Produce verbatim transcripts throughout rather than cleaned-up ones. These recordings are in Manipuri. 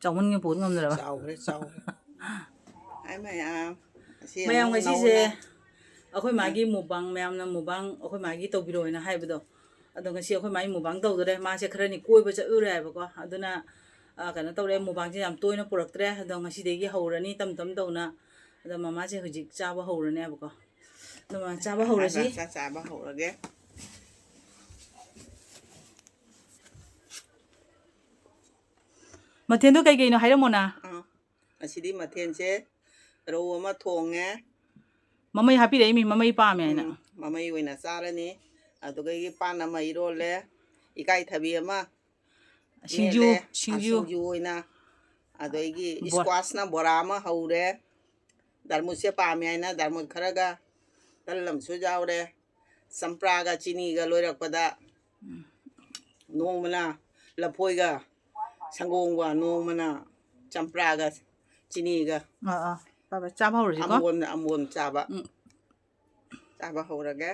ꯆꯥꯎꯃꯟꯒꯤ ꯄꯨ ꯉꯝꯗ꯭ꯔꯕ? ꯆꯥꯎꯈ꯭ꯔꯦ, ꯆꯥꯎꯈ꯭ꯔꯦ꯫ ꯍꯥꯏ ꯃꯌꯥꯝ, ꯑꯁꯤ ꯃꯌꯥꯝ ꯑꯃꯨꯛ ꯉꯁꯤꯁꯦ ꯅꯧꯅ ꯑꯩꯈꯣꯏ ꯃꯥꯒꯤ ꯃꯨꯛꯕꯥꯡ, ꯃꯌꯥꯝꯅ ꯃꯨꯛꯕꯥꯡ ꯑꯩꯈꯣꯏ ꯃꯥꯒꯤ ꯇꯧꯕꯤꯔꯣꯅ ꯍꯥꯏꯕꯗꯣ, ꯑꯗꯣ ꯉꯁꯤ ꯑꯩꯈꯣꯏ ꯃꯥꯒꯤ ꯃꯨꯛꯕꯥꯡ ꯇꯧꯗꯣꯔꯦ꯫ ꯃꯥꯁꯦ ꯈꯔꯅꯤ ꯀꯣꯏꯕ ꯆꯠꯂꯨꯔꯦ ꯍꯥꯏꯕꯀꯣ, ꯑꯗꯨꯅ, ꯑ, ꯀꯩꯅꯣ ꯇꯧꯔꯦ, ꯃꯨꯛꯕꯥꯡꯁꯦ ꯌꯥꯝ ꯇꯣꯏꯅ ꯄꯨꯔꯛꯇ꯭ꯔꯦ꯫ ꯑꯗꯣ ꯉꯁꯤꯗꯒꯤ ꯍꯧꯔꯅꯤ ꯇꯝ ꯇꯝ ꯇꯧꯅ꯫ ꯑꯗꯣ ꯃꯃꯥꯁꯦ ꯍꯧꯖꯤꯛ ꯆꯥꯕ ꯍꯧꯔꯅꯦꯕꯀꯣ꯫ ꯑꯗꯣ ꯃꯥ ꯆꯥꯕ ꯍꯧꯔꯁꯤ꯫ ꯆꯥꯛ ꯆꯥꯕ ꯍꯧꯔꯒꯦ꯫ ꯃꯊꯦꯜꯗꯣ ꯀꯩ ꯀꯩꯅꯣ ꯍꯥꯏꯔꯝꯃꯣꯅ꯫ ꯑꯥ, ꯉꯁꯤꯗꯤ ꯃꯊꯦꯜꯁꯦ ꯔꯧ ꯑꯃ ꯊꯣꯡꯉꯦ꯫ ꯃꯃꯩ ꯍꯥꯞꯄꯤꯔꯛꯏꯃꯤ, ꯃꯃꯩ ꯄꯥꯝꯃꯦ ꯍꯥꯏꯅ꯫ ꯎꯝ, ꯃꯃꯩ ꯑꯣꯏꯅ ꯆꯥꯔꯅꯤ꯫ ꯑꯗꯨꯗꯒꯤ ꯄꯥꯟ ꯑꯃ ꯏꯔꯣꯜꯂꯦ꯫ ꯏꯀꯥꯏꯊꯕꯤ ꯑꯃ ꯁꯤꯡꯖꯨ, ꯃꯦꯠꯂꯦ꯫ ꯑ, ꯁꯤꯡꯖꯨ꯫ ꯁꯤꯡꯖꯨ ꯑꯣꯏꯅ꯫ ꯑꯗꯒꯤ ꯕꯣ-, squash ꯅ ꯕꯣꯔꯥ ꯑꯃ ꯍꯧꯔꯦ꯫ ꯗꯔꯃꯨꯁꯁꯦ ꯄꯥꯝꯃꯦ ꯍꯥꯏꯅ ꯗꯔꯃꯨꯁ ꯈꯔꯒ, ꯇꯜ ꯑꯃꯁꯨ ꯌꯥꯎꯔꯦ꯫ ꯆꯝꯄ꯭ꯔꯥꯒ ꯆꯤꯅꯤꯒ ꯂꯣꯏꯔꯛꯄꯗ, ꯎꯝ, ꯅꯣꯡꯃꯅ ꯂꯐꯣꯏꯒ ꯁꯪꯒꯣꯝꯒ, ꯅꯣꯡꯃꯅ ꯆꯝꯄ꯭ꯔꯥꯒ ꯆꯤꯅꯤꯒ꯫ ꯑꯥ, ꯑꯥ꯫ ꯐꯔꯦ, ꯆꯥꯕ ꯍꯧꯔꯁꯤꯀꯣ꯫ ꯑꯝꯕꯣꯟ, ꯑꯝꯕꯣꯟ ꯆꯥꯕ꯫ ꯎꯝ꯫ ꯆꯥꯕ ꯍꯧꯔꯒꯦ꯫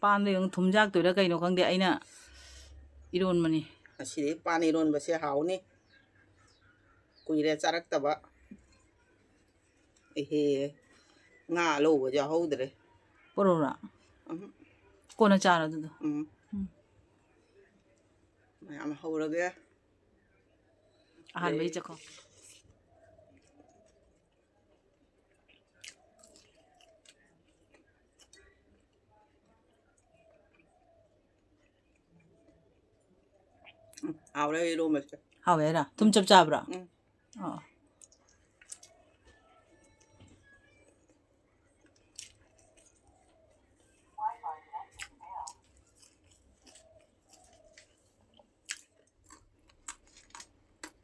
ꯄꯥꯟꯗꯣ ꯌꯦꯡꯉꯨ, ꯊꯨꯝꯖꯥꯛꯇꯣꯏꯔꯥ ꯀꯩꯅꯣ ꯈꯪꯗꯦ, ꯑꯩꯅ ꯏꯔꯣꯟꯕꯅꯤ꯫ ꯉꯁꯤꯗꯤ ꯄꯥꯟ ꯏꯔꯣꯟꯕꯁꯦ ꯍꯥꯎꯅꯤ꯫ ꯀꯨꯏꯔꯦ ꯆꯥꯔꯛꯇꯕ꯫ ꯏꯍꯦ, ꯉꯥ ꯑꯂꯧꯕ ꯌꯥꯎꯍꯧꯗ꯭ꯔꯦ꯫ ꯄꯣꯔꯛꯎꯔꯥ? ꯎꯝ꯫ ꯀꯣꯟꯅ ꯆꯥꯔꯣ ꯑꯗꯨꯗꯣ꯫ ꯎꯝ꯫ ꯎꯝ꯫ ꯃꯌꯥꯝ ꯍꯧꯔꯒꯦ꯫ ꯑꯍꯥꯟꯕꯒꯤ ꯑꯗꯩ ꯆꯥꯛꯈꯨꯝ꯫ ꯎꯝ, ꯍꯥꯎꯔꯦ ꯏꯔꯣꯝꯕꯁꯦ꯫ ꯍꯥꯎꯋꯦ ꯍꯥꯏꯔꯣ? ꯊꯨꯝ ꯆꯞ ꯆꯥꯕ꯭ꯔꯣ? ꯎꯝ꯫ ꯑꯣ꯫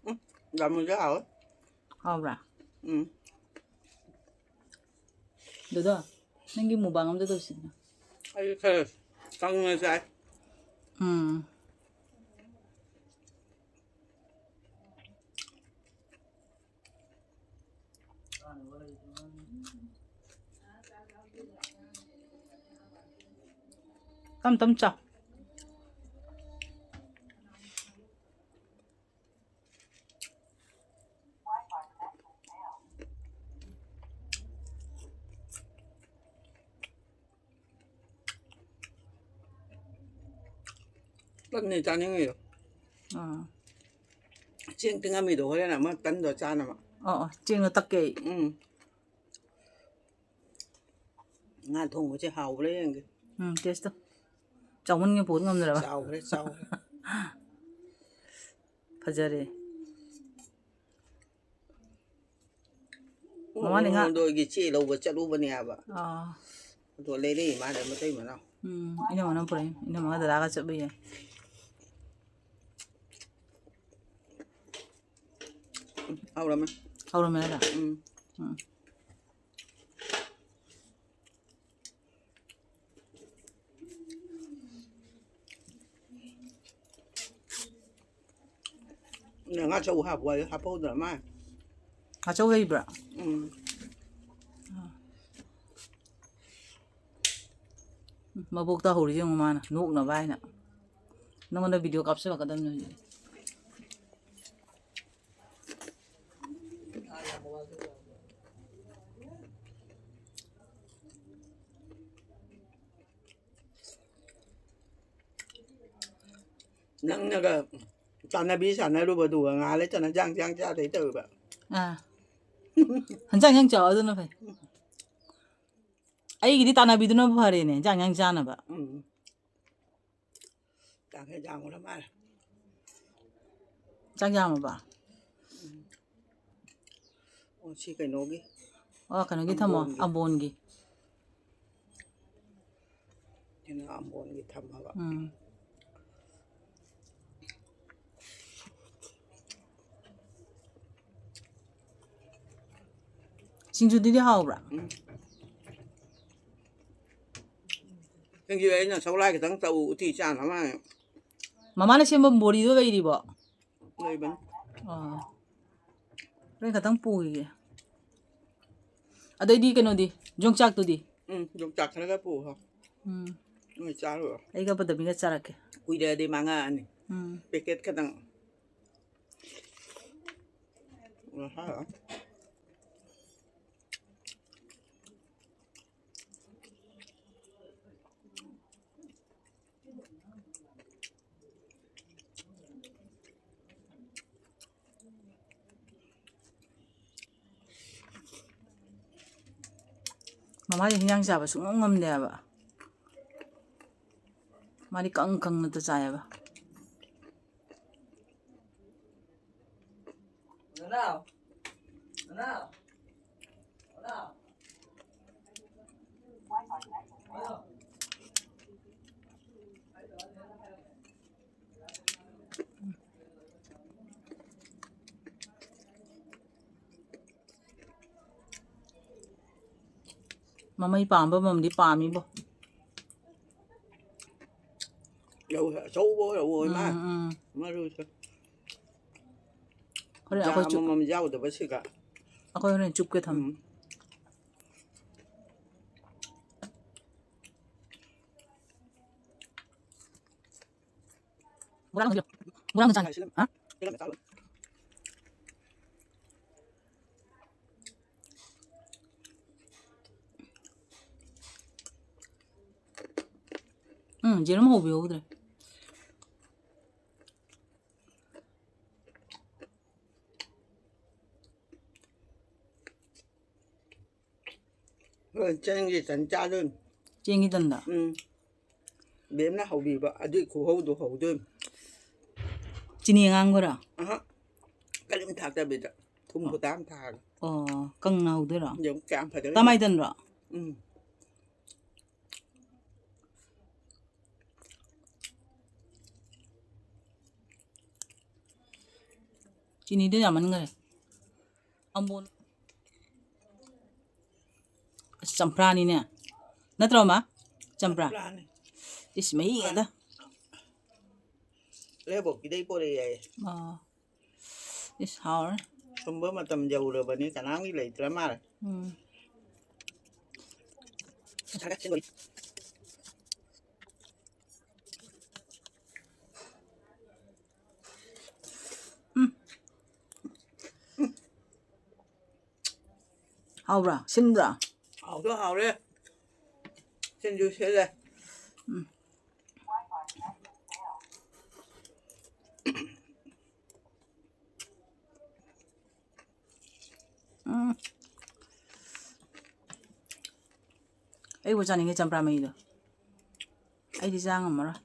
ꯎꯝ, ꯌꯥꯝꯅꯁꯨ ꯍꯥꯎꯋꯦ꯫ ꯍꯥꯎꯕ꯭ꯔꯥ? ꯎꯝ꯫ ꯗꯨꯗꯣ, ꯅꯪꯒꯤ ꯃꯨꯛꯕꯥꯡ ꯑꯝꯇ ꯇꯧꯁꯤꯗꯅ꯫ ꯑꯩ ꯈꯔ ꯀꯪꯅ ꯆꯥꯏ꯫ ꯎꯝ꯫ ꯇꯞ ꯇꯞ ꯆꯥꯎ꯫ ꯇꯟꯅꯤ ꯆꯥꯅꯤꯡꯉꯤꯗꯣ꯫ ꯑꯥ꯫ ꯆꯦꯡ ꯇꯤꯡꯉꯝꯃꯤꯗꯣ ꯍꯣꯔꯦꯟ ꯑꯃ ꯇꯟꯗꯣ ꯆꯥꯅꯕ꯫ ꯑꯣ, ꯑꯣ, ꯆꯦꯡꯗꯣ ꯇꯛꯀꯦ ꯑꯩ꯫ ꯎꯝ꯫ ꯉꯥ ꯊꯣꯡꯕꯁꯦ ꯍꯥꯎꯕ꯭ꯔꯥ ꯌꯦꯡꯒꯦ꯫ ꯎꯝ, taste ꯇꯣ꯫ ꯆꯥꯎꯃꯟꯒꯤ ꯄꯨ ꯉꯝꯗ꯭ꯔꯕ? ꯆꯥꯎꯈ꯭ꯔꯦ, ꯆꯥꯎꯈ꯭ꯔꯦ꯫ ꯐꯖꯔꯦ꯫ ꯃꯃꯥꯅꯦ ꯉꯥ꯫ ꯅꯣꯡꯉꯣꯟꯗꯣꯏꯒꯤ ꯆꯦ ꯂꯧꯕ ꯆꯠꯂꯨꯕꯅꯦ ꯍꯥꯏꯕ꯫ ꯑꯥ꯫ ꯑꯗꯣ ꯂꯩꯔꯛꯏ ꯃꯥꯅ ꯃꯇꯩ ꯃꯅꯥꯎ꯫ ꯎꯝ, ꯏꯅꯝꯃꯅ ꯄꯨꯔꯛꯏ꯫ ꯏꯅꯝꯃꯒ ꯗꯗꯥꯒ ꯆꯠꯂꯨꯏꯌꯦ꯫ ꯍꯥꯎꯔꯝꯃꯦ꯫ ꯍꯥꯎꯔꯝꯃꯦ ꯍꯥꯏꯔꯣ? ꯎꯝ꯫ ꯎꯝ꯫ ꯅꯪ ꯉꯥ ꯆꯧ ꯍꯥꯞꯄꯨ ꯍꯥꯏ, ꯍꯥꯞꯄꯧꯗ꯭ꯔ ꯃꯥ? ꯉꯥꯆꯧ ꯂꯩꯕ꯭ꯔꯥ? ꯎꯝ꯫ ꯃꯕꯣꯛꯇ ꯍꯧꯔꯤ ꯌꯦꯡꯉꯨ ꯃꯥꯅ, ꯅꯣꯛꯅꯕ ꯍꯥꯏꯅ꯫ ꯅꯉꯣꯟꯗ video ꯀꯥꯞꯁꯤꯜꯂꯛꯀꯗꯕꯅꯤ ꯍꯧꯖꯤꯛ꯫ ꯅꯪꯅꯒ ꯆꯥꯟꯅꯕꯤ ꯁꯥꯟꯅꯔꯨꯕꯗꯨꯒ ꯉꯥ ꯂꯩꯇꯅ ꯖꯥꯡ ꯖꯥꯡ ꯆꯥꯗꯣꯏ ꯇꯧꯔꯤꯕ꯫ ꯑꯥ꯫ ꯍꯟꯖꯥꯡ ꯍꯦꯟꯖꯥꯡ ꯆꯥꯎ ꯑꯗꯨꯅ ꯐꯩ꯫ ꯑꯩꯒꯤꯗꯤ ꯇꯥꯟꯅꯕꯤꯗꯨꯅ ꯐꯔꯦꯅꯦ, ꯍꯦꯟꯖꯥꯡ ꯍꯦꯟꯖꯥꯡ ꯆꯥꯅꯕ꯫ ꯎꯝ꯫ ꯆꯥꯛ ꯍꯦꯟꯖꯥꯡ ꯑꯣꯏꯔ ꯃꯥꯜꯂꯦ꯫ ꯆꯥꯛ ꯌꯥꯝꯃꯕ? ꯎꯝ꯫ ꯑꯣ, ꯁꯤ ꯀꯩꯅꯣꯒꯤ꯫ ꯑꯣ, ꯀꯩꯅꯣꯒꯤ ꯊꯝꯃꯣ, ꯑꯝꯕꯣꯟꯒꯤ꯫ ꯑꯝꯕꯣꯟꯒꯤ꯫ ꯁꯤꯅ ꯑꯝꯕꯣꯟꯒꯤ ꯊꯝꯃꯕ꯫ ꯎꯝ꯫ ꯁꯤꯡꯖꯨꯗꯨꯗꯤ ꯍꯥꯎꯕ꯭ꯔꯥ? ꯎꯝ꯫ ꯁꯤꯡꯖꯨ ꯑꯩꯅ ꯁꯧꯂꯥꯏ ꯈꯤꯇꯪ ꯇꯧ, ꯎꯇꯤ ꯆꯥꯅꯕ ꯍꯥꯏꯅ꯫ ꯃꯃꯥꯅ ꯁꯦꯝꯕ ꯕꯣꯔꯤꯗꯣ ꯂꯩꯔꯤꯕꯣ? ꯂꯩꯕꯅꯤ꯫ ꯑꯥ꯫ ꯍꯣꯔꯦꯟ ꯈꯛꯇꯪ ꯄꯨꯈꯤꯒꯦ꯫ ꯑꯗꯩꯗꯤ ꯀꯩꯅꯣꯗꯤ, ꯌꯣꯡꯆꯥꯛꯇꯨꯗꯤ? ꯎꯝ, ꯌꯣꯡꯆꯥꯛ ꯈꯔꯒ ꯄꯨꯈꯣ꯫ ꯎꯝ꯫ ꯅꯣꯏ ꯆꯥꯔꯨꯔꯣ꯫ ꯑꯩꯒ ꯄꯗꯃꯤꯒ ꯆꯥꯔꯛꯀꯦ꯫ ꯀꯨꯏꯔꯛꯑꯗꯤ ꯃꯥꯡꯉꯛꯑꯅꯤ꯫ ꯎꯝ꯫ Packet ꯈꯛꯇꯪ꯫ ꯑꯍꯥ꯫ ꯃꯃꯥꯗꯤ ꯍꯤꯟꯖꯥꯡ ꯆꯥꯕ ꯁꯨꯡꯉꯝ ꯉꯝꯗꯦ ꯍꯥꯏꯕ꯫ ꯃꯥꯗꯤ ꯀꯪ ꯀꯪꯅꯇ ꯆꯥꯏꯌꯦꯕ꯫ ꯃꯃꯩ ꯄꯥꯝꯕ ꯑꯃꯃꯝꯗꯤ ꯄꯥꯝꯃꯤꯕꯣ꯫ ꯂꯧ ꯑꯆꯧꯕ ꯑꯣꯏꯔꯕ ꯑꯣꯏ ꯃꯥ꯫ ꯎꯝ, ꯎꯝ꯫ ꯃꯔꯨꯁꯨ꯫ ꯍꯣꯔꯦꯟ ꯖꯥ ꯑꯩꯈꯣꯏ ꯆꯨꯞ-, ꯑꯃꯃꯝ ꯌꯥꯎꯗꯕꯁꯤꯒ꯫ ꯑꯩꯈꯣꯏ ꯍꯣꯔꯦꯟ ꯆꯨꯞꯀꯦ ꯊꯝꯃꯦ꯫ ꯎꯝ꯫ ꯕꯣꯔꯥ ꯂꯣꯟꯁꯤꯜꯂꯣ꯫ ꯕꯣꯔꯥ ꯂꯣꯟꯁꯤꯜꯂꯣ꯫ ꯍꯥ? ꯎꯝ, ꯌꯦꯔꯨꯝ ꯍꯧꯕꯤꯍꯧꯗ꯭ꯔꯦ꯫ ꯍꯣꯏ, ꯆꯦꯡꯒꯤ ꯇꯟ ꯆꯥꯗꯣꯏꯅꯤ꯫ ꯆꯦꯡꯒꯤ ꯇꯟꯗ? ꯎꯝ꯫ ꯕꯦꯝꯅ ꯍꯧꯕꯤꯕ, ꯑꯗꯨꯏ ꯈꯨꯍꯧꯗꯣ ꯍꯧꯗꯣꯏꯅꯤ꯫ ꯆꯤꯅꯤ ꯑꯉꯥꯡꯕꯔꯣ? ꯑꯍ꯫ ꯀꯔꯤꯝ ꯊꯥꯛꯇꯕꯤꯗ꯫ ꯊꯨꯝ ꯑꯣ꯫ ꯈꯨꯗꯥ ꯑꯃ ꯊꯥꯛꯑꯒ꯫ ꯑꯣ, ꯀꯪꯅ ꯍꯧꯗꯣꯏꯔꯣ? ꯌꯦꯡꯉꯨ ꯀꯌꯥꯝ ꯐꯖꯅ꯫ ꯇꯃꯥꯏ ꯇꯟꯔꯣ? ꯎꯝ꯫ ꯆꯤꯅꯤꯗꯣ ꯌꯥꯝꯃꯟꯈꯔꯦ꯫ ꯑꯝꯕꯣꯟ-, ꯑꯁ, ꯆꯝꯄ꯭ꯔꯥꯅꯤꯅꯦ꯫ ꯅꯠꯇ꯭ꯔꯣ, ꯃꯥ? ꯆꯝꯄ꯭ꯔꯥ? ꯆꯝꯄ꯭ꯔꯥꯅꯤ꯫ ꯏꯁ, ꯃꯍꯤ ꯉꯥꯛꯇ꯫ ꯂꯩꯕꯣꯛꯀꯤꯗꯩ ꯄꯣꯔꯛꯑꯦ ꯍꯥꯏꯌꯦ꯫ ꯑꯣ꯫ ꯏꯁ, ꯍꯥꯎꯔꯦ꯫ ꯁꯨꯝꯕ ꯃꯇꯝ ꯌꯧꯔꯕꯅꯤ, ꯀꯅꯥꯝꯒꯤ ꯂꯩꯇ꯭ꯔ ꯃꯥꯜꯂꯦ꯫ ꯎꯝ꯫ ꯎꯝ꯫ ꯍꯥꯎꯕ꯭ꯔꯥ? ꯁꯤꯟꯕ꯭ꯔꯥ? ꯍꯥꯎꯁꯨ ꯍꯥꯎꯔꯦ꯫ ꯁꯤꯟꯁꯨ ꯁꯤꯜꯂꯦ꯫ ꯎꯝ꯫ ꯎꯝ꯫ ꯑꯩꯕꯨ ꯆꯥꯅꯤꯡꯉꯦ ꯆꯝꯄ꯭ꯔꯥ ꯃꯍꯤꯗꯣ꯫ ꯑꯩꯗꯤ ꯆꯥ ꯉꯝꯃꯔꯣꯏ꯫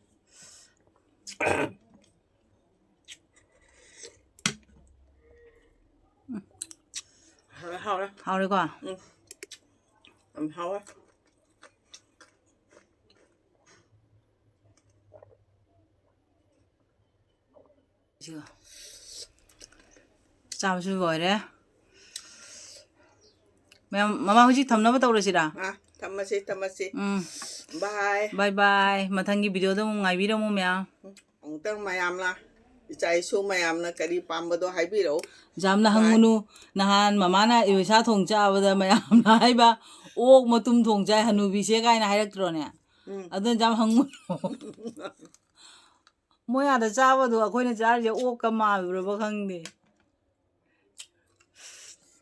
ꯎꯝ꯫ ꯍꯥꯎꯔꯦ, ꯍꯥꯎꯔꯦ꯫ ꯍꯥꯎꯔꯦꯀꯣ? ꯎꯝ꯫ ꯌꯥꯝ ꯍꯥꯎꯔꯦ꯫ ꯆꯥꯕꯁꯨ ꯂꯣꯏꯔꯦ꯫ ꯃꯌꯥꯝ, ꯃꯃꯥ ꯍꯧꯖꯤꯛ ꯊꯝꯅꯕ ꯇꯧꯔꯁꯤꯔꯥ? ꯑꯥ, ꯊꯝꯃꯁꯤ, ꯊꯝꯃꯁꯤ꯫ ꯎꯝ꯫ Bye꯫ Bye bye꯫ ꯃꯊꯪꯒꯤ video ꯗ ꯑꯃꯨꯛ ꯉꯥꯏꯕꯤꯔꯝꯃꯨ ꯃꯌꯥꯝ꯫ ꯎꯝ, ꯑꯃꯨꯛꯇꯪ ꯃꯌꯥꯝꯅ, ꯏꯆꯥ ꯏꯁꯨ ꯃꯌꯥꯝꯅ ꯀꯔꯤ ꯄꯥꯝꯕꯗꯣ ꯍꯥꯏꯕꯤꯔꯛꯎ꯫ ꯌꯥꯝꯅ Bye꯫ ꯍꯪꯉꯨꯅꯨ꯫ ꯅꯍꯥꯟ ꯃꯃꯥꯅ ꯏꯂꯤꯁꯥ ꯊꯣꯡ ꯆꯥꯕꯗ ꯃꯌꯥꯝꯅ ꯍꯥꯏꯕ, "ꯑꯣꯛ ꯃꯇꯨꯝ ꯊꯣꯡ ꯆꯥꯏ ꯍꯅꯨꯕꯤꯁꯦ" ꯀꯥꯏꯅ ꯍꯥꯏꯔꯛꯇ꯭ꯔꯣꯅꯦ? ꯎꯝ꯫ ꯑꯗꯨꯅ ꯌꯥꯝ ꯍꯪꯉꯨꯅꯨ꯫ ꯃꯣꯏ ꯑꯥꯗ ꯆꯥꯕꯗꯣ ꯑꯩꯈꯣꯏꯅ ꯆꯥꯔꯤꯁꯦ ꯑꯣꯛꯀ ꯃꯥꯜꯂꯨꯔꯕ ꯈꯪꯗꯦ꯫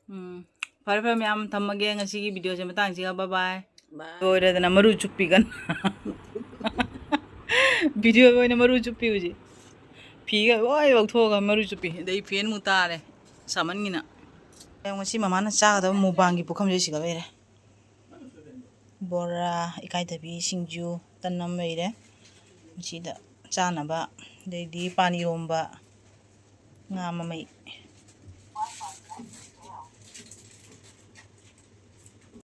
ꯎꯝ꯫ ꯐꯔꯦ, ꯐꯔꯦ, ꯃꯌꯥꯝ ꯊꯝꯃꯒꯦ ꯉꯁꯤꯒꯤ video ꯁꯦ ꯃꯇꯥꯡꯁꯤꯒ꯫ Bye bye꯫ Bye꯫ ꯂꯣꯏꯔꯦꯗꯅ ꯃꯔꯨ ꯆꯨꯞꯄꯤꯒꯅ꯫ Video ꯗ ꯑꯣꯏꯅ ꯃꯔꯨ ꯆꯨꯞꯄꯤ ꯍꯧꯖꯤꯛ꯫ ꯐꯤꯒ ꯂꯣꯏ ꯂꯧꯊꯣꯛꯑꯒ ꯃꯔꯨ ꯆꯨꯞꯄꯤ꯫ ꯑꯗꯩ fan ꯃꯨꯛ ꯊꯥꯔꯦ꯫ ꯁꯥꯃꯟꯒꯤꯅ꯫ ꯉꯁꯤ ꯃꯃꯥꯅ ꯆꯥꯒꯗꯕ mukbang ꯒꯤ ꯄꯨꯈꯝꯁꯦ ꯁꯤꯒ ꯂꯩꯔꯦ꯫ ꯕꯣꯔꯥ, ꯏꯀꯥꯏꯊꯕꯤ, ꯁꯤꯡꯖꯨ, ꯇꯟ ꯑꯃ ꯂꯩꯔꯦ꯫ ꯃꯁꯤꯗ ꯆꯥꯅꯕ, ꯑꯗꯩꯗꯤ ꯄꯥꯟ ꯏꯔꯣꯝꯕ, ꯉꯥ ꯃꯃꯩ꯫